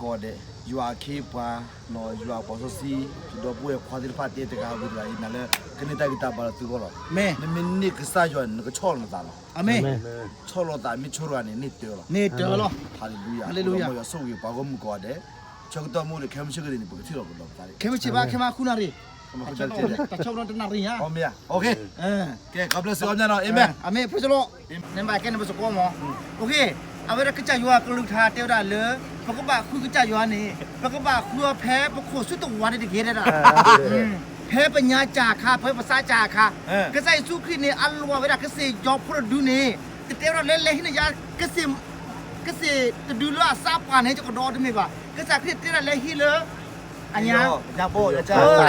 ကိးဂၤဒဲး, ယွၤအခ့အပှၤ, ယွၤအပှၤစီဆှံ, ယဒီပုၢ်ဝဲၢ်ခွါသ့ၣ်တဖၣ်တဲတဂၤဝံၤတဂၤအံၤ နၤလၢ ကန့ၢ်တၢ်ဂံၢ်တၢ်ဘါလီၤသုဂီၢ်လီၤ. နမ့ၢ်န့ၢ်ကစၢ်ယွၤန့ၣ် နကဆီၣ်လီၤနသးလီၤ. ဆီၣ်လီၤသးမ့ၢ်ဆိတဂၤန့ၣ် န့ၢ်တၢၤလီၤ. ဟါလ့လူယၤ, ဟါလ့လူယၤ, ယွၤဆိၣ်ဂ့ၤပှၤဂီၢ်မုၢ်ကိးဂၤဒဲး, ဆၢကတီၢ်မ့ၢ်အိၣ်ဒီး ခဲမုၢ်ဆ့ၣ်ကဒဲးန့ၣ် ပကထံၣ်လိာ်ကဒီးပသးလံ. ခဲမုၢ်ဆ့ၣ်ဘၣ်, ခဲမုၢ်ဃုနၣ်ရံၣ်, တၢ်ဆၢကတီၢ်တနၣ်ရံၣ်ဧါ. ကဲ God bless you, အမ့ၢ်နီၤ, Amen. အမ့ၢ် praise the Lord. နဘၣ်ကဲန့ၣ်ပစကိးမး. အဝဲဒၣ်ကစၢ်ယွၤကလုၢ်ကထါတဲဝဲဒၣ်လၢ ပကဘၣ်ဃုကစၢ်ယွၤန့ၣ် ပကဘၣ်ဃုအီၤဖဲပခိၣ်ဆူတဝးန့ၣ်တဂ့ၤဒၣ်. ဖဲပညါစၢ်အခါ, ဖဲပစးစၢ်အခါ, ကစၢ်ယ့ၣ်ၡူးခရံာ်န့ၣ် အလီၢ်ဝဲဒၣ်ကစၢ်ယွၤဖိတဒုန့ၣ် တတဲဝဲဒၣ်လၢလဲၤဟံးန့ၢ်ယၤ ကစၢ်တဒုလၢအစးပှၢ်န့ၣ် ယကဒီးတမ့ၢ်ဘၣ်. ကစၢ်ခရံာ်တဲဒၣ်လၢဟံးလၢ အညါ,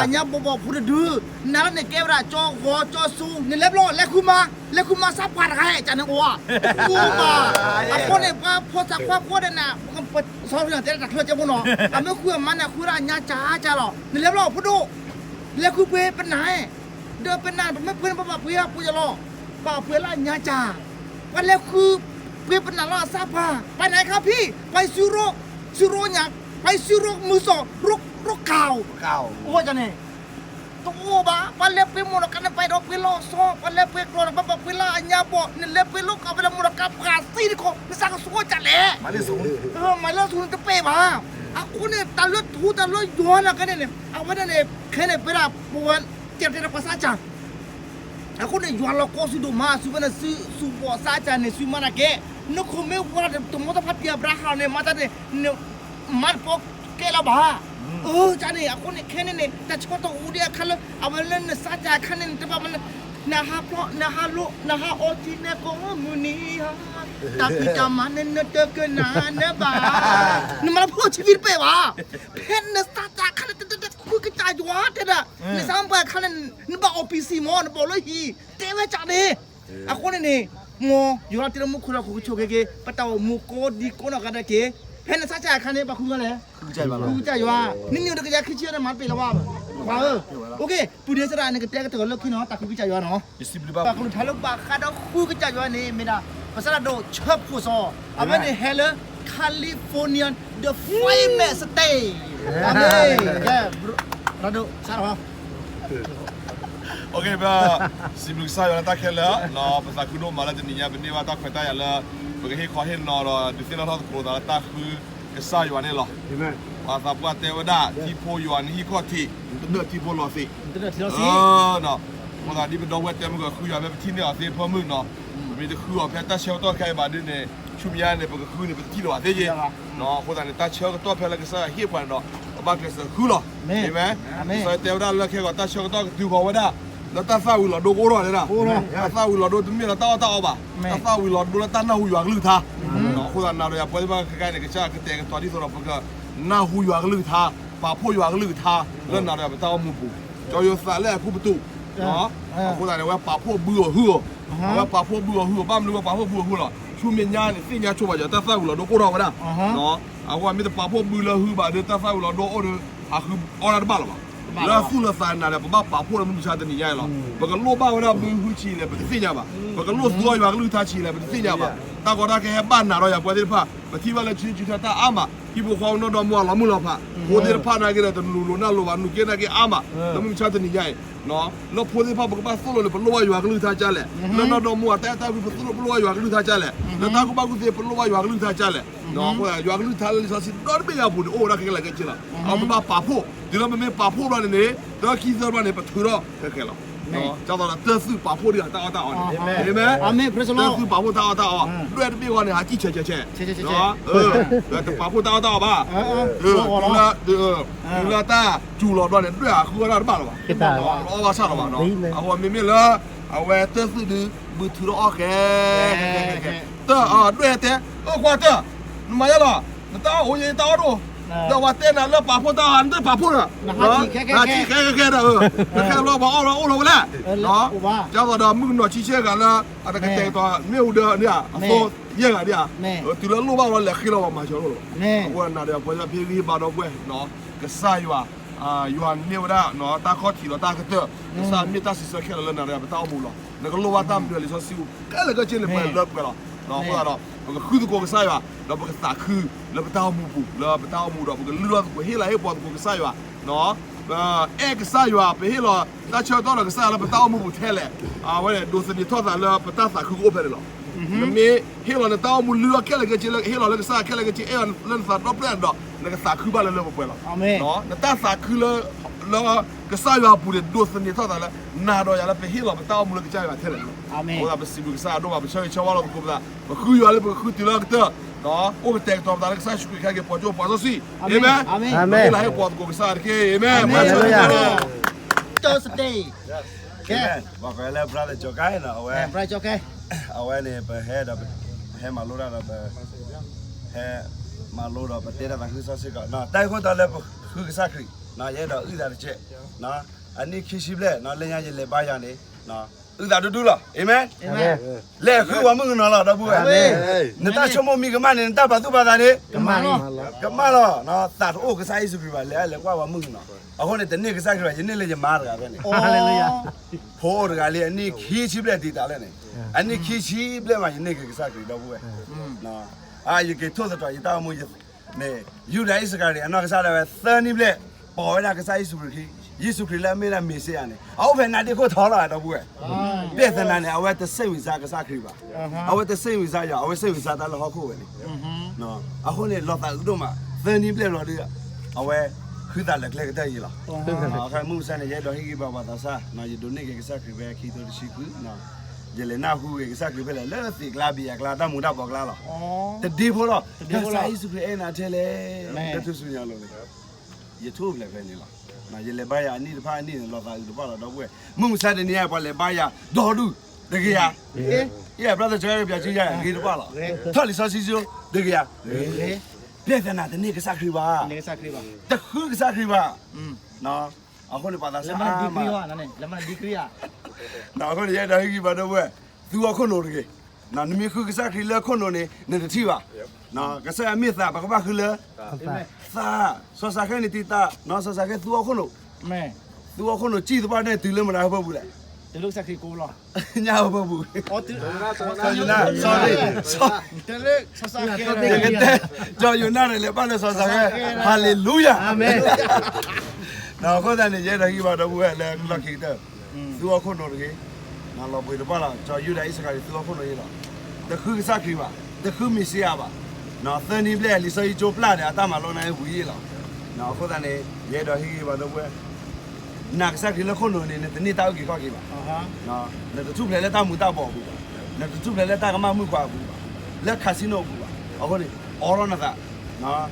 အညါဘီဘီဖိတဒု, နၤလၢန့ၣ်ကဲဝဲဒၣ်ကၠီဂီၤကၠီစိ, နလဲၤဘျီ လဲၤဃုမါ, လဲၤဃုမါစးပှၢ်တဂၤ ကန့ၣ်အိၣ်, ဃုမါ, အဃိန့ၣ် ပှၤဖိသၣ်ခွါဖိဒဲးနၤ, ဆီၣ်ထွဲတဲဒၣ်တၢ်ချၢကဲဖိနီၤ, အမ့ၢ်ဃုအမါန့ၣ် အဃုဒၣ်အညါကၢ်ကၢ်လီၤ, နလဲၤဘျီဖိဒိၣ်, လဲၤဃုပှ့ၤပနၢ် ဒီးပနၢ်ပမ့ၢ်ပှ့ၤန့ၣ် ပဘၣ်ပှ့ၤအပှ့ၤလီၤ, ပဘၣ်ပှ့ၤလၢအညါကၢ်, ပှၤလဲၤဃုပှ့ၤပနၢ်လီၤအစးပှၢ်, ပနၢ်ခါဖံ, ပှၤစုရိ, စုရိညါ, ပှၤစုရိမုၢ်စီၣ်, ရိကၢ်, အိၣ်န့ၣ်, တအိၣ်ဘၣ်, ပှၤလဲၤပှ့ၤမိၢ်ဒီးကါန့ၣ် ပှၤအဲၣ်ဒိးပှ့ၤလီၤဆီ, ပှၤလဲၤပှ့ၤကျီန့ၣ် ပဘၣ်ပှ့ၤလၢအညါဘီၣ်, နလဲၤပှ့ၤလၢကီၢ်ပလဲၤမိၢ်ဒီးကါပှၤသံတခီ, နစးကဆိကၢ်လဲၣ်, မၤလၢအသူၣ်န့ၣ်တပဲာ်ဘၣ်. အဃိန့ၣ် တၢ်လၢထူတၢ်လၢယွၤန့ၣ်ကဲန့ၣ်န့ၣ် အဝဲဒၣ်န့ၣ် ခဲန့ၣ် ပဝဲဒၣ်ပဝဲ ကဲတဲဒၣ်ပှၤစးကၢ် အဃိန့ၣ် ယွၤလီၤကီဆူဒိၣ်မး ဆူဝဲန့ၣ် ဆူဘီၣ်စးကၢ်န့ၣ် ဆူမၤတၢ်ကဲ, နခိၣ်မ့ၢ်ဝါတမီတဖၣ်တံၢ်အၤဘြၤဟၣ်န့ၣ် မၤတၢ်န့ၣ် မၤတပီကဲလၢၤဘၣ်. အၢ ကန့ၣ် အဃိန့ၣ် ခဲန့ၣ်န့ၣ် တၢ်ဆၢကတီၢ်အိၣ်ဒံးအခါလၢ အဝဲလၢနစးကၢ်အခါန့ၣ် နတဘၣ်မၤ နဟးဖျိ နဟးလိ နဟးအီၣ်ကံန့ၣ်ကိးမုၢ်နံၤဧါ, တၢ်ဖံးတၢ်မၤန့ၣ် နတကနၣ်နဘၣ်, နမၤလၢဖျိဆံးတပဲာ်ဘၣ်. ဖဲနစးကၢ်အခါန့ၣ် တတတဃုကစၢ်ယွၤတဲဒၣ်, နစးပှၢ်အခါန့ၣ် နဘၣ်အီၣ်ပံစံၣ်မး နဘၣ်လၢဟံၣ် တဲဝဲကန့ၣ်. အဃိန့ၣ်န့ၣ် မ်ယွၤလီၤတံၢ်လၢမူခိၣ်ဒီးခိၣ်ကဆိၣ်ဂ့ၤဂ့ၤ ပတၢ်အိၣ်မူကိးဒံကိးနီၢ်ဂၤဒဲးက့ၤ, ဖဲနစးကၢ်အခါန့ၣ် ဘၣ်ဃုမးလဲၣ်, ဃုကစၢ်ယွၤ, နံၣ်နံၣ်အိၣ်တကယၤခံဆံန့ၣ် မၤတပ့ၢ်လၢၤဘၣ်, ပှၤဧၢ, အိၣ်က့ၤ ပူၤဒ့စဒၣ်န့ၣ် ကတဲကတၢၢ်လၢခံနီၤ တၢ်ဃုကစၢ်ယွၤနီၤ. ပှၤကလုၢ်ကထါလၢဘၣ်ဃးဒီးဃုကစၢ်ယွၤန့ၣ် မ့ၢ်ဒၣ် ပစးဒၣ်ဒိၣ်ဆၢဖှိၣ်စီၤ, အဝဲန့ၣ်ဟဲလၢ California the famous state. အမ့ၢ် ကဲ, စးထီၣ် OK, ပစံးဘျုးကစၢ်ယွၤလၢတၢ်ခဲလၢာ်, ပသးခုဒိၣ်မးလၢတနံၤညါ ပန့ၢ်ဘၣ်တၢ်ခွဲးတၢ်ယာ်လၢ ပကဟ့ၣ်ခီဟ့ၣ်နီၤဒီး ဒုးသ့ၣ်နီၣ်ထီၣ်သကိးသးလၢတၢ်ဃုကစၢ်ယွၤန့ၣ်လီၤ. ပှၤသးပှၢ်တဲဝဲဒၣ် ထံဖိယွၤနဟံၣ်ခီၣ်ထံး, နတဒၢၣ်ထံဖိလီၤသ့, အဃိသတးဒ်ပဒီပုၢ်ဝဲၢ်တဲမုၢ်ကဃုယွၤဖဲပထံၣ်န့ၢ်အီၤသ့ဖၢမုၢ်နီၤ, ပမ့ၢ်တဃုအီၤဖဲတၢ်ဆၢကတီၢ်ခဲအံၤဘၣ်ဒ်န့ၣ် ဆူမဲာ်ညါန့ၣ် ပကဃုန့ၣ် ပတထံၣ်လိာ်ဘၣ်သ့က့, အဃိသတးန့ၣ် တၢ်ဆၢကတီၢ်ဖဲလၢကစၢ်ယွၤဟ့ၣ်ပှၤန့ၣ်ဒီး ပဘၣ်ကျဲးစၢးဃုလီၤ. အၤမ့ၣ်. ကစၢ်ယွၤတဲဝဲဒၣ်လၢခဲဂီၤတၢ်ဆၢကတီၢ်ကတုၤဃီၤဝဲဒၣ်, လၢတၢ်သၣ်ဝံၤလီၤဒိကအိၣ်ထီၣ်ဝဲဒၣ်, တၢ်သၣ်ဝံၤလီၤဒိတမ့ၢ်လၢတၢ်အီၣ်တၢ်အီဘၣ်, တၢ်သၣ်ဝံၤလီၤဒိလၢတၢ်နၢ်ဟူယွၤကလုၢ်ကထါ, အဃိသတးနၤဒီးယၤပဝဲသ့ၣ်တဖၣ်ခဲကနံၣ်န့ၣ် ကစၢ်ယွၤကတဲာ်ကတီၤဒ်သိးဒီး ပကနၢ်ဟူယွၤကလုၢ်ကထါ, ပာ်ဖှိၣ်ယွၤကလုၢ်ကထါ လၢနၤဒီးယၤပတၢ်အိၣ်မူပူၤ, ကၠီယိၤသးလၢအခိၣ်ပတူး, အဃိသတးန့ၣ် အဝဲပာ်ဖှိၣ်ဘုအီၤဟုၣ်အီၤ, အဝဲပာ်ဖှိၣ်ဘုအီၤဟုၣ်အီၤ ဘၣ်မနုၤဝဲပာ်ဖှိၣ်ဘုအီၤဟုၣ်အီၤလီၤ, ဆူမဲာ်ညါန့ၣ် သ့ၣ်ညါဆိပာ်ယွၤ တၢ်သၣ်ဝံၤလီၤဒိကအိၣ်ထီၣ်ဝဲဒၣ် အဃိမ့ၢ်တပာ်ဖှိၣ်ဘုလၢဟုၣ်ဘၣ်ဒီး တၢ်သၣ်ဝံၤလီၤဒိအိၣ်ဒီး ဟးဃုအီၣ်တၢ်တဘၣ်လၢၤဘၣ်. လၢသူၣ်လၢသးနၤဒီး ပဘၣ်ပာ်ဖှိၣ်လၢမုၢ်မဆါတနံၤညါအံၤလီၤ. ပကလိၣ်ဘၣ်ဝဲဒၣ်ဘုဟုၣ်ဆံးလဲၣ် ပတသ့ၣ်ညါဘၣ်. ပကလိၣ်သူအီၣ်ယွၤကလုၢ်ကထါဆံးလဲၣ် ပတသ့ၣ်ညါဘၣ်. တၢ်ကီတၢ်ခဲဟဲဘၣ်နၤဒီးယၤပဝဲသ့ၣ်တဖၣ် ပထံၣ်ဘၣ်လၢဆံဆံထၢၣ်တၢ်အါမး ဟံၣ်ဖိဃီဖိနီၢ်ဒီမါအလီၤမုၢ်လီၤဖး ဖိသ့ၣ်တဖၣ်နာ်က့ဒီး တလူၤလိာ်နၢ်လိာ်ဘၣ် နုာ်က့နာ်က့အါမး လၢမုၢ်မဆါတနံၤညါအံၤ လၢဖိသ့ၣ်တဖၣ် ပကဘၣ်သိၣ်လိန့ၣ် ပလိၣ်ဘၣ်ယွၤကလုၢ်ကထါကလဲၣ်. လၢနီၢ်ဒီမါအတၢ်အဲၣ်တၢ်ကွံ ပသိၣ်လိပလိၣ်ဘၣ်ယွၤကလုၢ်ကထါကလဲၣ်. လၢတၢ်ကူၣ်ဘၣ်ကူၣ်သ့ ပလိၣ်ဘၣ်ယွၤကလုၢ်ကထါကလဲၣ်. အဃိယွၤကလုၢ်ကထါလၢလံာ်စီဆှံဒီတဘ့ၣ်ညါအပူၤန့ၣ် အိၣ်ဝဲဒၣ်ခဲကဲလၢာ်ခဲဆ့လီၤ. အပဘၣ်ပာ်ဖှိၣ် တုၤလၢပမ့ၢ်ပာ်ဖှိၣ်ဘျီန့ၣ်န့ၣ် တၢ်ခံသၢဘျီန့ၣ် ပထုးထီၣ်ခဲကဲလီၤ. ဒ်သိးဒီးတၢ်သူၣ်ပာ်ဖှိၣ်ဒံးတၢ်အီၣ်တၢ်အီန့ၣ် မ့ၢ် တၢ်သူၣ်ပာ်ဖှိၣ်တၢ်အီၣ်တၢ်အီ ဒွဲၣ်တဘ့ၣ်ဃီန့ၣ် ဟးကံၣ်ဆဲးဆဲးဆဲး တပာ်ဖှိၣ်တၢ်အီၣ်တၢ်အီဘၣ်. တုၤလၢတၢ်စူၤလီၤဘျီန့ၣ် ဒွဲၣ်ဟးဃုအီၣ်တၢ်တဘၣ်လၢၤဘၣ်. အီၣ်ဘၣ်ဆၣ်လီၤဘၣ်နီၤ. အဃိမ့မ့ၢ်လၢ အဝဲတၢ်သူၣ်ဒုး ဘုထုးထီၣ်အီၣ်ခဲ ခဲခဲခဲခဲ တၢ်ဒွဲၣ်တဲ အိၣ်ခွါတၢ် နမၤယါလီၤ နတၢ်အီၣ်အိၣ်ယံၤတၢ်အီၣ်ဒိၣ် ဒီးပှၤတဲနၤလၢပာ်ဖှိၣ်တၢ်အီၣ် နတပာ်ဖှိၣ်ဒီး နဟးကံၣ်ခဲခဲခဲဒီး ခဲဘျီပှၤအီၣ်လီၤအိၣ်လီၤဝဲလဲၣ်. ဒ်သိးဒီးမုၣ်ကနီၤဆံဆဲၣ်ဂၤလၢ အတကတဲာ်ကတီၤမ့ၣ်အူဒၢန့ၣ် အသိယဲၢ်ဂၤဒၣ်ဧါ တုၤလၢလိၣ်ဘၣ်ဝဲလဲၤဃ့လီၤပှၤမၤစၢၤလိၣ်လီၤ. အဃိနၤဒီးပှၤဖဲဂံၢ်ဘါဒီပုၢ်ဝဲၢ် ကစၢ်ယွၤ ယွၤန့ၢ်ဝဲဒၣ် တၢ်ခီၣ်ထံးဒီးတၢ်ကတၢၢ် ကစၢ်မ့ၢ်တၢ်စံးဆၢခဲလၢာ်လၢနၤဒီးပတၢ်အိၣ်မူလီၤ. နကလိၣ်ဘၣ်တၢ်မနုၤလံာ်စီဆှံပူၤ ခဲလၢာ်ခဲဆ့န့ၣ် ပှဲၤလၢပှဲၤလီၤ. အဃိသတးဒီး ပကဃုသကိးကစၢ်ယွၤ ဒီးပကသးခုလၢပတၢ်အိၣ်မူပူၤ, လၢပတၢ်အိၣ်မူဒီး ပကလုၢ်ထီၣ်သကိး ဟ့ၣ်လၤဟ့ၣ်ပှၤသကိးကစၢ်ယွၤ, အဲၣ်ကစၢ်ယွၤ, ပဟ့ၣ်လီၤတၢ်ဆၢကတီၢ်ဒီးကစၢ်ယွၤလၢပတၢ်အိၣ်မူပူၤထဲလဲၣ်, အဝဲန့ၣ် ဒိးသန့ၤထီၣ်သးလၢပတၢ်သးခုကအိၣ်ဖဲန့ၣ်လီၤ. နမ့ၢ်ဟ့ၣ်လီၤနတၢ်အိၣ်မူလုၢ်ထီၣ်ခဲလၢာ်ခဲဆ့လၢ ဟ့ၣ်လီၤလၢကစၢ်ခဲလၢာ်ခဲဆ့ အဲၣ်လီၤလၢနသးဒီဖျၢၣ်န့ၣ်ဒီး နကသးခုဘၣ်လၢလၢပှဲၤပှဲၤလီၤ. နတၢ်သးခုလၢ လၢကစၢ်ယွၤအပူၤန့ၣ် ဒိးသန့ၤထီၣ်သးလၢ နၤဒီးယၤလၢပဟ့ၣ်လီၤပတၢ်အိၣ်မူလၢကစၢ်ယွၤထဲလဲၣ်န့ၣ်လီၤ. အဃိသတး ပစံးဘျုးကစၢ်ယွၤဒိၣ်မး, ပဆၢဂ့ၤဆၢဝါလီၤသကိးပသး, ပဃုယွၤလၢပကဃုတုၤလၢအကတၢၢ်, အိၣ်ကတဲာ်ကတီၤပသးလၢကစၢ်ယ့ၣ်ၡူးခရံာ်ခဲက့ၤ ပှၤကၠိပှၤစီဆှံ, အၤမ့ၣ်, ဟ့ၣ်လၤဟ့ၣ်ပှၤသကိးကစၢ်တက့ၢ်, အၤမ့ၣ်, မၤစၢၤပှၤ ကဲ, ပှၤကိးလၢ brother ကၠီၤကဲနီၤ, အဝဲ, အဝဲန့ၣ် ပဟဲဒီး ဟဲမၤလိတၢ်ဒီးပ, ဟဲမၤလိဒီးပတဲတၢ်သးခုကစီၣ်စ့ၢ်ကီး, တၢ်အံၤအဃိသတးလၢပဃုကစၢ်ခရံာ်, ယအဲၣ်ဒိးအုၣ်သးတကဲး, အနံၣ်ခံဆံဘျဲၣ်, လၢညါယလဲၤဘါယွၤန့ၣ်, အုၣ်သးဒူဒူလီၤ, အၤမ့ၣ်, လဲၤဃုပှၤမုၣ်ကနီၤလီၤ ဒီပုၢ်ဝဲၢ်, နတၢ်ဆိကမိၣ်မ့ၢ်ကမၣ်န့ၣ် နတၢ်ပာ်သူၣ်ပာ်သးန့ၣ် ကမၣ်လီၤ, သးတအိၣ်ကစၢ်ယ့ၣ်ၡူးခရံာ်ဘၣ်, လဲၤလဲၤကွၢ်ပှၤမုၣ်ကနီၤ, အဃိန့ၣ် တန့ၢ်ကစၢ်ခရံာ်ဘၣ်, ယန့ၢ်လၢယမါတဂၤဖဲန့ၣ် ဖိတဂၤလံ အနံၣ်ခံဆံဘျဲၣ်ဒံးတၢ်လၢန့ၣ်, အနံၣ်ခံဆံဘျဲၣ်မး ယန့ၢ်က့ၤကစၢ်ခရံာ် ဒီပုၢ်ဝဲၢ်, ယက့ၤထိၣ်သတြီၤယတၢ်အိၣ်မူန့ၣ်, ယူဒၤအံၣ်စကၤရံၤ အနီၢ်ကစၢ်ဒၣ်ဝဲ သၢနံၣ်ဘျဲၣ်, ပိာ်ဝဲဒၣ်ကစၢ်ယ့ၣ်ၡူးခရံာ်, ယ့ၣ်ၡူးခရံာ်လၢအမ့ၢ်ဒၣ်မ့ၤၡံယၤန့ၣ် အအိၣ်ဖဲနါဒ့ခိၣ်ထီလီၤ ဒီပုၢ်ဝဲၢ်, ဘၣ်ဆၣ်သနာ်န့ၣ် အဝဲတစိတ်ဝင်စားကစၢ်ခရံာ်ဘၣ်, အဝဲတစိတ်ဝင်စားယွၤ, အဝဲစိတ်ဝင်စားတၢ်လၢဟီၣ်ခိၣ်ဝဲန့ၣ် အဃိန့ၣ် လီၤသးအုးဒိၣ်မး, သၢနံၣ်ဘျဲၣ်ဘျီဒီး အဝဲဃုသးလၢကျဲကတၢၢ်အံၤလီၤ. မုၢ်မဆါန့ၣ် ယအဲၣ်ဒိးဟ့ၣ်ဂံၢ်ဘါပှၤသးစၢ်, ယဒိးန့ၢ်က့ၤကစၢ်ခရံာ်ဖဲခံကထိတဆံဃု, ယလဲၤနၢ်ဟူက့ၤကစၢ်ခရံာ်ဖဲလဲၣ်, လၢသ့ၣ်ကျါဘံၣ်ယၣ်ကျါ တၢ်မူၤတၢ်ဘှီးကျါလီၤ. တဒ့ဖိလီၤ, ကစၢ်ယ့ၣ်ၡူးခရံာ်အဲၣ်နၤထဲလဲၣ်, လၢထူၣ်စုညါလိၤန့ၣ် ယထိၣ်ဖျဲးဖဲန့ၣ်လီၤ. ယလဲၤဘါယွၤအနံၣ်တဖၣ်အနံၣ်န့ၣ် လီၤသးအုးတပှၢ်လီၤ ဒီပုၢ်ဝဲၢ်, မုၢ်မဆါတနံၤအံၤ ပှၤလဲၤဘါယွၤဒီဒူၣ်တကယၤ, ယဲ brother ကၠီၤကဲ ပျးစုယၤဂ့ၤတပှၢ်လီၤ, ထီၣ်လံာ်စီဆှံကၠိတကယၤ, ဘၣ်ဆၣ်သနာ်တန့ၢ်ကစၢ်ခရံာ်ဘၣ်, တဃုကစၢ်ခရံာ်ဘၣ်, အဃိန့ၣ် ပှၤသးစၢ်အါမး, အဃိန့ၣ် ယအဲၣ်ဒိးဟ့ၣ်ဂံၢ်ဘါ ဒီပုၢ်ဝဲၢ်, သူအခိၣ်နူာ်တဂ့ၤ, နမ့ၢ်ဃုကစၢ်ခရံာ်လၢခိၣ်နူာ်န့ၣ် နတထံၣ်ဘၣ်, ကစၢ်ယွၤမ့ၢ်သး ပကဘၣ်ဃုလၢ သး, စီၤစၤဃဲန့ၣ်တံာ်တာ်, စီၤစၤဃဲသူအခိၣ်နူာ်, သူအခိၣ်နူာ်စံၣ်သပှၢ်န့ၣ် တုၤလၢမတၤဟၢဖၢပူၤလဲၣ်, ညၣ်ဟၢဖၢပူၤ, စီၤယိၤနါ, စီၤယိၤနါန့ၣ် လဲၤဘၣ်လၢစီၤစၤဃဲ, ဟါလ့လူယၤ, အဃိသတးန့ၣ် ယအဲၣ်ဒိးဟ့ၣ်ဂံၢ်ဘါ ဒီပုၢ်ဝဲၢ် လၢလီၢ်ခံကတၢၢ်, သူအခိၣ်နူာ်တဂ့ၤ, လီၤဘှံးတပှၢ်လီၤ, ကၠီၤယူဒၤအံၣ်စကၤရံၤ သူအခိၣ်နူာ်ယ့လီၤ, တဃုကစၢ်ခရံာ်ဘၣ်, တဃုမ့ၤၡံယၤဘၣ်, သၢနံၣ်ဘျဲၣ် လံာ်စီဆှံကၠိပျၢ်ဒီး အတၢ်မၤလိန့ၣ်ဝံၤယ့လီၤ, အဃိသတးန့ၣ် ယအဲၣ်ဒိးဟ့ၣ်ဂံၢ်ဘါ ဒီပုၢ်ဝဲၢ်, နာ်ကစၢ်ခရံာ်လၢခိၣ်နူာ်န့ၣ် နတန့ၢ်တၢ်အုၣ်က့ၤခီၣ်က့ၤဘၣ်, နတထူၣ်ဖျဲးလၢတၢ်မူၤတၢ်ဘှီးအပူၤဘၣ်, နတထူၣ်ဖျဲးလၢတၢ်ကမၣ်မုၣ်ခွါအပူၤဘၣ်, လၢ casino အပူၤဘၣ်, အဃိန့ၣ် အိးထီၣ်နသး,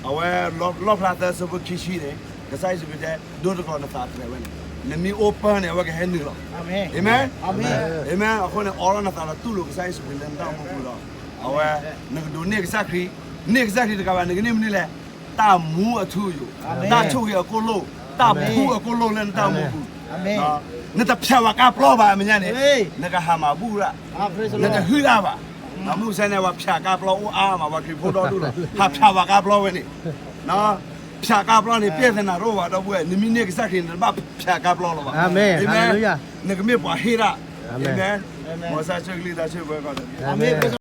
အဝဲ လီၣ်ဖျါသၢဆၢဖိခံဆံန့ၣ် ကစၢ်ယ့ၣ်ၡူးခရံာ်တဲ ဒိတကျီၤနသးတြဲၤဝဲန့ၣ်, နမ့ၢ်အိၣ်ပၢန့ၣ် အဝဲကဟဲနုာ်လီၤ, အၤမ့ၣ်, အဃိန့ၣ် အိးထီၣ်နသးဒီးတူၢ်လိာ်ကစၢ်ယ့ၣ်ၡူးခရံာ်လၢနတၢ်အိၣ်မူပူၤဒီး အဝဲ နကဒိးန့ၢ်ကစၢ်ခရံာ်, န့ၢ်ကစၢ်ခရံာ်တကးဘၣ် နကန့ၢ်မနုၤလဲၣ်, တၢ်မူအထူအယိာ်, တၢ်ဆိၣ်ဂ့ၤအကိၣ်လိၣ်, တၢ်ဖှူအကိၣ်လိၣ်လၢနတၢ်အိၣ်မူပူၤ, နတဖျးဝဲကါပျီဘၣ်အမဲာ်ညါန့ၣ်, နကဟးမၤဘူၣ်ရၣ်, နတဟုၣ်တၢ်ဘၣ်, မုၢ်မဆါန့ၣ် ပှၤဖျးကါပျီအိၣ်အါမး ပှၤခရံာ်ဖိဒီဒူၣ်လီၤ, ဟးဖျးဝဲကါပျီဝဲန့ၣ် ဖျးကါပျီန့ၣ် ပျဲသနာ်တအိၣ်ဘၣ် ဒီပုၢ်ဝဲၢ်, နမ့ၢ်န့ၢ်ကစၢ်ခရံာ်န့ၣ် နတဘၣ်ဖျးကါပျီလၢၤဘၣ်, အၤမ့ၣ်, နကမ့ၢ်ပှၤဟ့ၣ်တၢ်, အၤမ့ၣ်, မ်ကစၢ်ဆိၣ်ဂ့ၤလံတၢ်ဆိၣ်ဂ့ၤပှဲၤကီး, အၤမ့ၣ်